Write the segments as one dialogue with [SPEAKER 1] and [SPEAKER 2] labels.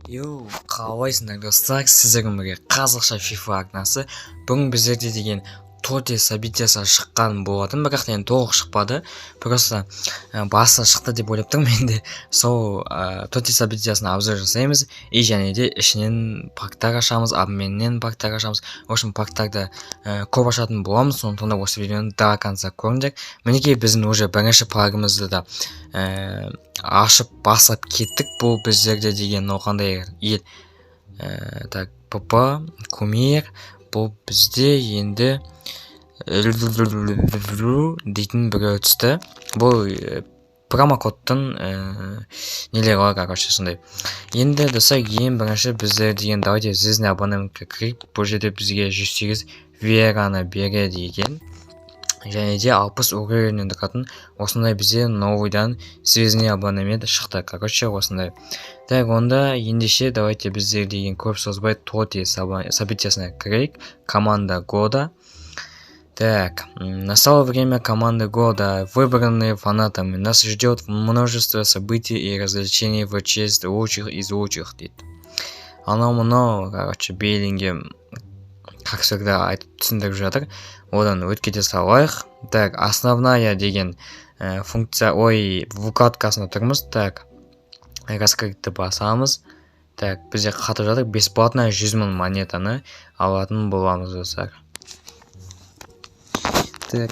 [SPEAKER 1] Йоу, қалайсыңдар, достар? Сіздермен бірге Қазақша FIFA арнасы. Бүгін біздерде деген TOTY событиясы шыққан болатын, бірақ енді толық шықпады. Просто басы шықты деп ойлап тұрмын енді. Сол TOTY событиясына обзор жасаймыз и және де ішінен пактар ашамыз, обменнен пактар ашамыз. В общем, пактарды көп ашатын боламыз, сондықтан да осы видеоны до конца көріңдер. Мінекей, біздің уже бірінші пагымызды да ашып басып кеттік. Бұл біздерде деген мынау қандай ел? Так, ПП, кумир. Бұл бізде енді дейтін біреу түсті. Бұл промокодтың нелері бар, короче, сондай. Енді, достар, ең бірінші біздер деген давайте звездный абонементке кірейік. Бұл жерде бізге 108 вераны береді екен. Және де 60 уровеньнен тұратын осындай бізде новыйдан звездный абонемент шықты. Короче, осындай. Так, онда ендеше давайте біздер деген көп созбай TOTY событиясына кірейік. Команда года. Так, настало время команды года, выбранные фанатами. Нас ждет множество событий и развлечений в честь лучших из лучших, дейді. Анау мынау, короче, Беллингем, как всегда, айтып түсіндіріп жатыр. Одан өтіп кете салайық. Так, основная деген функция, ой, вкладкасында тұрмыз. Так, раскрытты басамыз. Так, бізде қатып жатыр, бесплатно 100 мың монетаны алатын боламыз, достар. Так.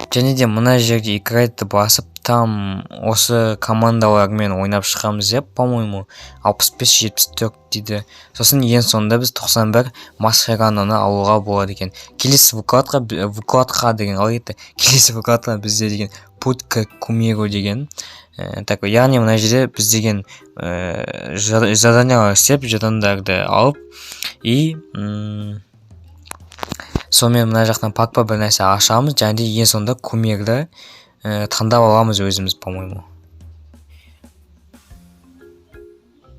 [SPEAKER 1] Және де мына жерде играйтты басып, там осы командалармен ойнап шығамыз деп, по-моему, 65-74 дейді. Сосын ең соңында біз 91 Масхераноны алуға болады екен. Келесі вкладка, вкладка деген қалай кетті? Келесі вкладка бізде деген путь к кумиру деген. Так, яғни мына жерде біз деген заданиялар істеп, жетондарды алып и сонымен мына жақтан пак па бір нәрсе ашамыз, және де ең соңында кумирді таңдап аламыз өзіміз, по-моему.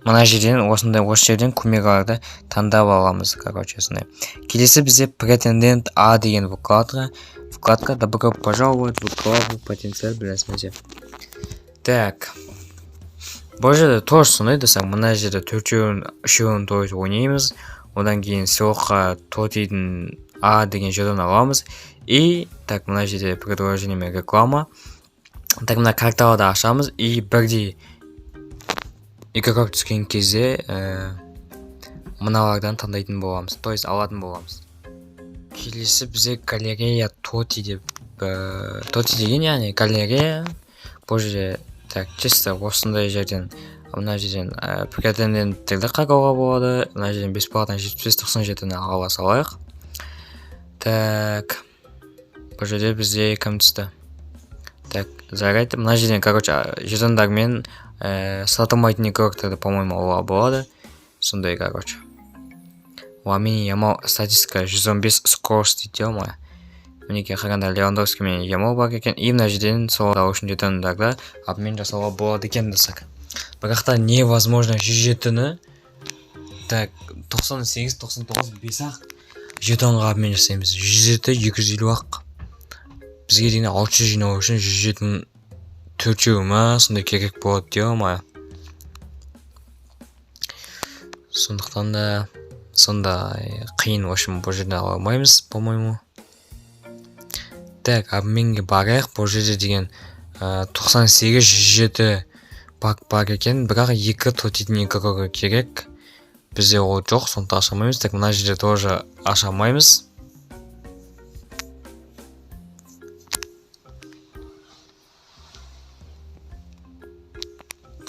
[SPEAKER 1] Мына жерден осындай, осы жерден кумирларды таңдап аламыз, короче, сондай. Келесі бізде претендент А деген вкладка. Вкладка добро пожаловать в главу потенциал бір нәрсе. Так. Бұл жерде тоже сондай, достар, мына жерде төртеуін, үшеуін, то есть ойнаймыз. Одан кейін сыйлыққа TOTYдің А деген жерден аламыз. И так, мына жерде предложение мен реклама. Так, мына карталарды ашамыз и бірдей игрок түскен кезде мыналардан таңдайтын боламыз, то есть алатын боламыз. Келесі бізде галерея TOTY деп, TOTY деген, яғни галерея. Бұл жерде так, чисто осындай жерден, мына жерден претенденттерді қарауға болады. Мына жерден бесплатно жетпіс бес тоқсан жетіні ала салайық. Так, бұл жерде бізде кім түсті? Так, жарайды, мына жерден, короче, жетондармен сатылмайтын игроктерді, по-моему, алуға болады. Сондай, короче. Ламин Ямал статистика 115 скорость дейді ма? Мінекей, қараңдар, Левандовский мен Ямал бар екен. И мына жерден сол үшін жетондарды обмен жасауға болады екен, достар. Бірақ та невозможно 107-ні, так, тоқсан сегіз, тоқсан тоғыз, бес ақ жетонға обмен жасаймыз. 107, екі жүз елу ақ. Бізге деген алты жүз жинау үшін жүз жетінің төртеуі ма, сондай керек болады дей ма? Сондықтан да сондай қиын, в общем, бұл жерден ала алмаймыз, по-моему. Так, обменге барайық. Бұл жерде деген тоқсан сегіз, жүз жеті пак бар екен, бірақ екі TOTYдің игрогы керек. Бізде ол жоқ, сондықтан аша алмаймыз. Так, мына жерде тоже аша алмаймыз.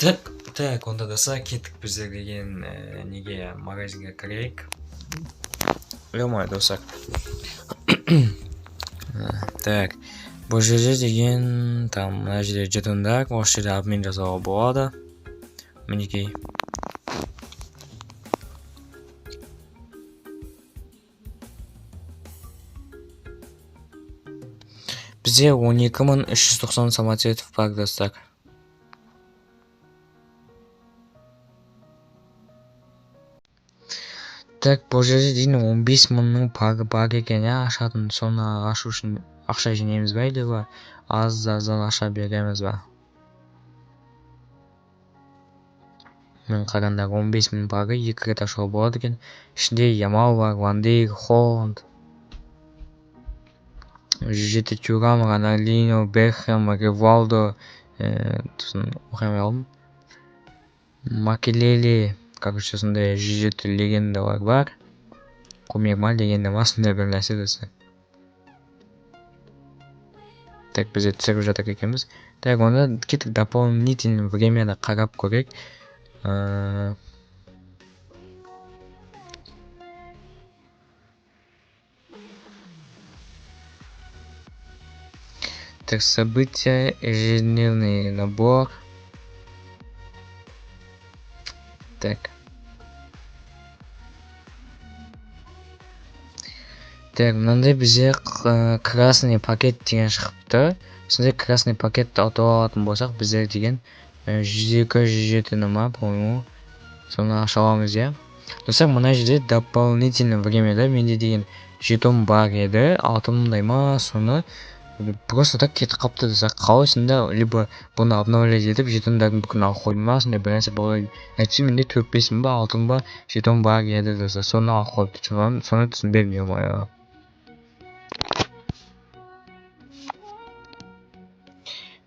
[SPEAKER 1] Так, так, онда, достар, кеттік біздер деген неге, магазинге кірейік. Ё-моё, достар. Так, бұл жерде деген, там, мына жерде жетондар, осы жерде обмен жасауға болады. Мінекей. Бізде он екі мың үш жүз тоқсан самоцветов бар, достар. Так, бұл жерде дейін он бес мыңның пагы бар екен, иә, ашатын. Соны ашу үшін ақша жинаймыз ба, или аз-аздан аша береміз ба? Мен қараңдар, 15 мың пагы 2 рет ашуға болады екен. Ішінде Ямал бар, Ван Дейк, Холланд, 107 Тюрам, Роналдиньо, Бекхэм, Ривалдо, сосын оқи алмай қалдым. Макелеле, короче, сондай 107 легендалар бар. Кумир ма, легенда ма, сондай бір нәрсе достар. Так, бізде түсіріп жатыр екенбіз. Так, онда кеттік, дополнительный времяны қарап көрейік. Так, события, ежедневный набор. Так. Так, мынандай бізде красный пакет деген шығыпты. Сондай красный пакетті ұтып алатын болсақ, біздер деген 102, 107 ма, по-моему, соны аша аламыз, иә. Достар, мына жерде дополнительный времяда менде деген жетон бар еді, алты мыңдай ма, соны просто так кетіп қалыпты достар. Қалай сонда, либо бұны обновлять етіп жетондардың бүкілін алып қойдым ма, сондай бір нәрсе болды. Әйтпесе менде 4-5 мың ба, 6 мың ба жетон бар еді достар, соны алып қойыпты. Соны түсінбедім, ё-моё.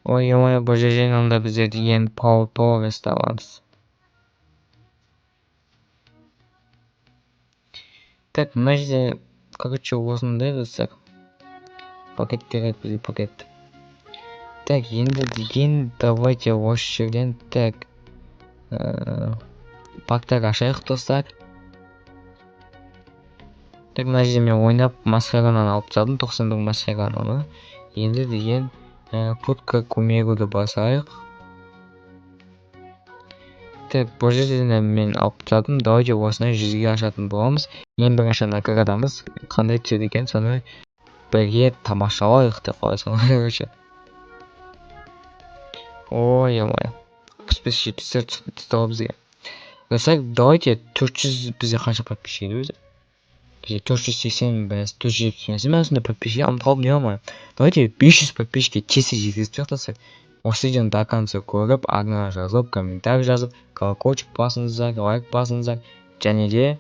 [SPEAKER 1] Ой, ё-моё, бұл жерден онда біздер деген Пау Торрес табамыз. Так, мына жерде, короче, осындай достар. Пакет керек бізге, пакет. Так, енді деген давайте осы жерден, так, пактар ашайық достар. Так, мына жерде мен ойнап Маскарананы алып тастадым, 91 Маскарананы. Енді деген, путка кумируды басайық. Так, бұл жерден де мен алып тастадым. Давайте осыны 100-ге ашатын боламыз. Ең бірінші наградамыз қандай түседі екен, соны бірге тамашалайық деп қоясың, короче. Ой, ё-моё. Алпыс бес, жетпіс төрт түсті ғой бізге. Достар, давайте 400, бізде қанша подписчик еді өзі? Бізде төрт жүз сексен бір, төрт жүз жетпіс нәрсе ме, сондай подписчик ұмытып қалдым, ё-моё. Давайте 500 подписчикке тез тез жеткізіп тастайық, достар. Осы видеоны до конца көріп, арнаға жазылып, комментарий жазып, колокольчик басыңыздар, лайк басыңыздар. Және де,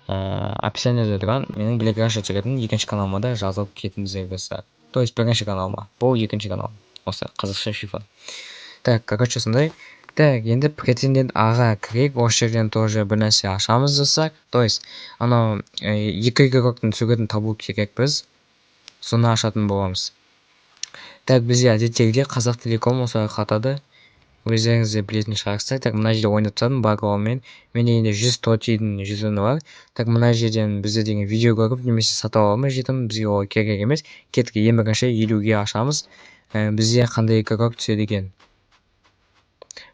[SPEAKER 1] описаниеда тұрған менің Black Russia түсіретін екінші каналыма да жазылып кетіңіздер, достар. То есть бірінші каналыма, бұл екінші канал. Осы қазақша FIFA. Так, короче, сондай. Так, енді претендент аға кірейік. Осы жерден тоже бір нәрсе ашамыз, достар. То есть анау, екі игроктың суретін табу керекпіз. Соны ашатын боламыз. Так, бізде әдеттегідей Қазақ Телеком осылай қатады. Өздеріңіз де білетін шығарсыздар. Так, мына жерде ойнап тастадым барлығымен. Менде енді 100 тотидің жетоны бар. Так, мына жерден бізде деген видео көріп немесе сатып аламыз жетон, бізге ол керек емес. Кеттік, ең бірінші 50-ге ашамыз. Бізде қандай игрок түседі екен?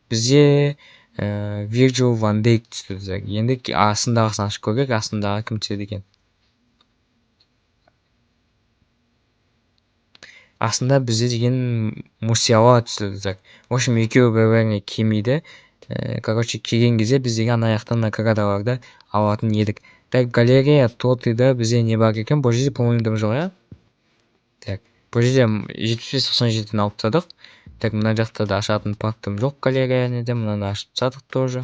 [SPEAKER 1] Бізде, Вирджил ван Дейк түсті достар. Енді астындағысын ашып көрейік, астындағы кім түседі екен? Астында бізде деген Мусиала түсті достар. В общем, екеуі бір-біріне келмейді. Короче, келген кезде біз деген ана жақтан наградаларды алатын едік. Так, галерея Тотида бізде не бар екен? Бұл жерде, по-моему, дым жоқ, иә? Так, бұл жерде жетпіс бес тоқсан жетіні алып тастадық. Так, мына жақта да ашатын пактым жоқ галереяны де, мынаны ашып тастадық тоже.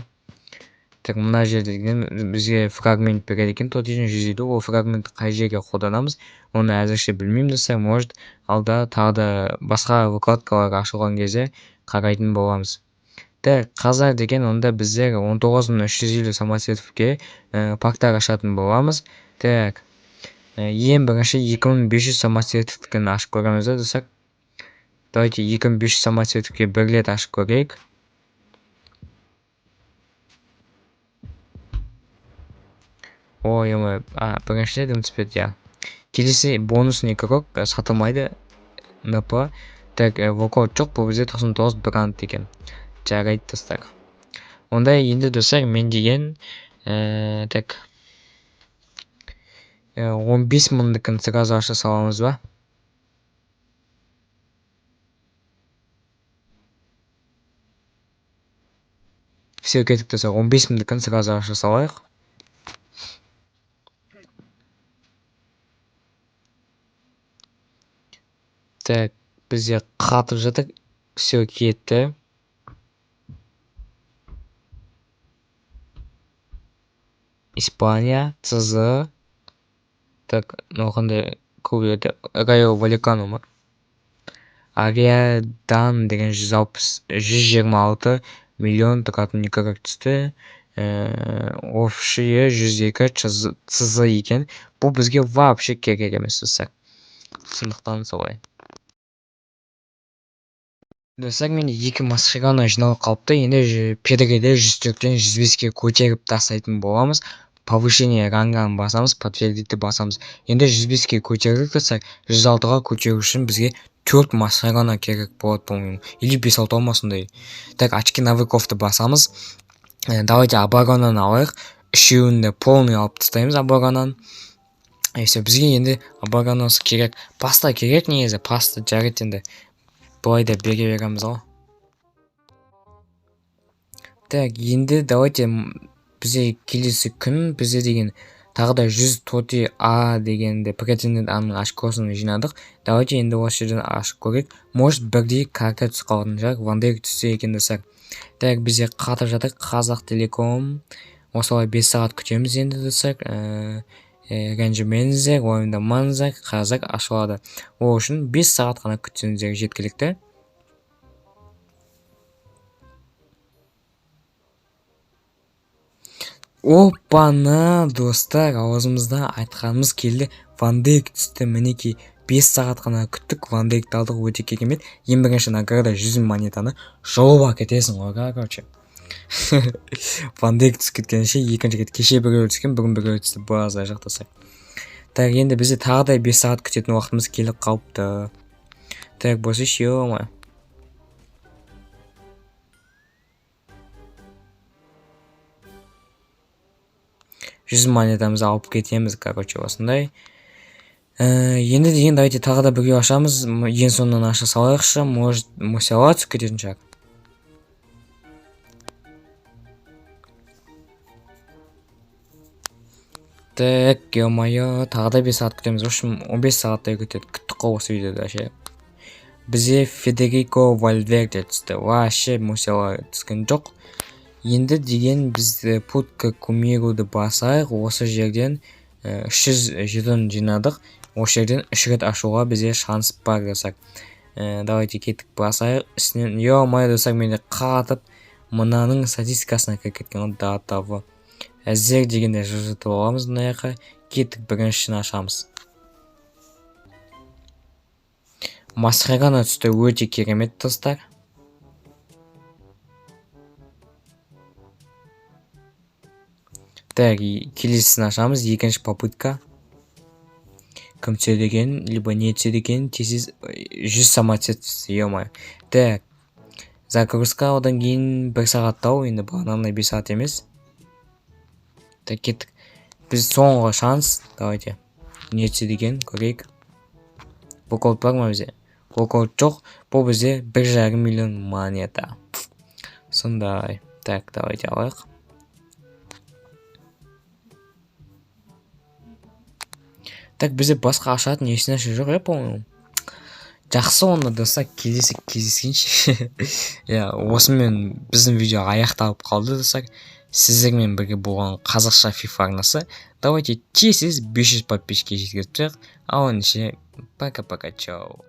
[SPEAKER 1] Так, мына жерде деген бізге фрагмент береді екен, Тотидің 150. Ол фрагментті қай жерге қолданамыз, оны әзірше білмеймін, достар. Может, алда тағы да басқа вкладкалар ашылған кезде қарайтын боламыз. Так, қазір деген онда біздер он тоғыз мың үш жүз елу самоцветовке, пактар ашатын боламыз. Так, ең бірінші екі мың бес жүз самоцветовтікін ашып көреміз да, достар. Давайте екі мың бес жүз самоцветовке бір рет ашып көрейік. Ой, ой, бірінші рет түспеді, иә. Келесі бонусный игрок, сатылмайды. НП. Так, волкаут жоқ, бұл бізде тоқсан тоғыз бранд екен. Жарайды, достар. Онда енді, достар, мен деген, так, он бес мыңдікін сразу аша саламыз ба? Все, кеттік, достар, он бес мыңдікін сразу аша салайық. Так, бізде қатып жатыр. Все, кетті. Испания, ЦЗ. Так, мынау қандай клуб еді? Райо Вальекано ма? Ариадан деген 160, 126 миллион тұратын игрок түсті. Общий 102 ЦЗ екен. Бұл бізге вообще керек емес, достар. Сондықтан солай. Достар, менде екі Маскерано жиналып қалыпты. Енді Педриді 104-тен 105-ке көтеріп тастайтын боламыз. Повышение рангын басамыз, подтвердить басамыз. Енді 105-ке көтердік, достар. 106-ға көтеру үшін бізге 4 Маскерано керек болады, по-моему. Или 5-6 ма, сондай. Так, очки навыковты басамыз. Давайте оборонаны алайық. Үшеуін де полный алып тастаймыз оборонаны. И все, бізге енді оборонасы керек. Паста керек негізі, паста жарайды, енді. Былай да бере береміз ғой. Так, енді давайте бізде келесі күн, бізде деген тағы да 100 тоти А дегенде претендент Аның очкосын жинадық. Давайте енді осы жерден ашып көрейік. Может, бірдей карта түсіп қалатын шығар. Ван Дейк түссе екен, достар. Так, бізде қатып жатыр Қазақ Телеком. Осылай 5 сағат күтеміз енді, достар. Ренжімеңіздер, уайымдамаңыздар, қазір ашылады. Ол үшін 5 сағат қана күтсеңіздер жеткілікті. Оппана, достар, аузымызда айтқанымыз келді. Ван Дейк түсті, мінекей. 5 сағат қана күттік, Ван Дейкті алдық, өте керемет. Ең бірінші награда 100 монетаны жұлып әкетесің ғой, короче. Ван Дейк түсіп кеткенше екінші рет, кеше біреу түскен, бүгін біреу түсті, базар жоқ, достар. Так, енді бізде тағы да 5 сағат күтетін уақытымыз келіп қалыпты. Так, болса, ё-моё. 100 монетамызды алып кетеміз, короче, осындай. Енді деген давайте тағы да біреу ашамыз. Ең соңынан аша салайықшы, может, Мусиала түсіп кететін шығар. Так, ё-моё, тағы да 5 сағат күтеміз. В общем, 15 сағаттай күттік қой осы видеода ше. Бізде Федерико Вальверде түсті. Вообще Мусиала түскен жоқ. Енді деген біз путь к кумируды басайық. Осы жерден 300 жетон жинадық. Осы жерден 3 рет ашуға бізде шанс бар, достар. Давайте кеттік, басайық. Үстінен, ё-моё, достар, менде қатып мынаның статистикасына кіріп кеткен ғой, до того. Әзер дегенде жылжытып аламыз мына жаққа. Кеттік, біріншісін ашамыз. Маскерано түсті, өте керемет, достар. Так, келесісін ашамыз, екінші попытка. Кім түседі екен, либо не түседі екен, тез-тез 100 самоцвет түсті, ё-моё. Так, загрузка, одан кейін 1 сағаттау, енді бағанағындай 5 сағат емес. Так, кеттік. Біз соңғы шанс, давайте. Не түседі екен, көрейік. Волкаут бар ма бізде? Волкаут жоқ, бұл бізде 1,5 миллион монета. Сондай. Так, давайте алайық. Так, бізде басқа ашатын ешнәрсе жоқ, иә, по-моему. Жақсы, онда, достар, келесі кездескенше. Иә, осымен біздің видео аяқталып қалды, достар. Сіздермен бірге болған Қазақша FIFA арнасы. Давайте тез-тез 500 подписчикке жеткізіп тастайық. Ал ендеше, пока-пока, чао.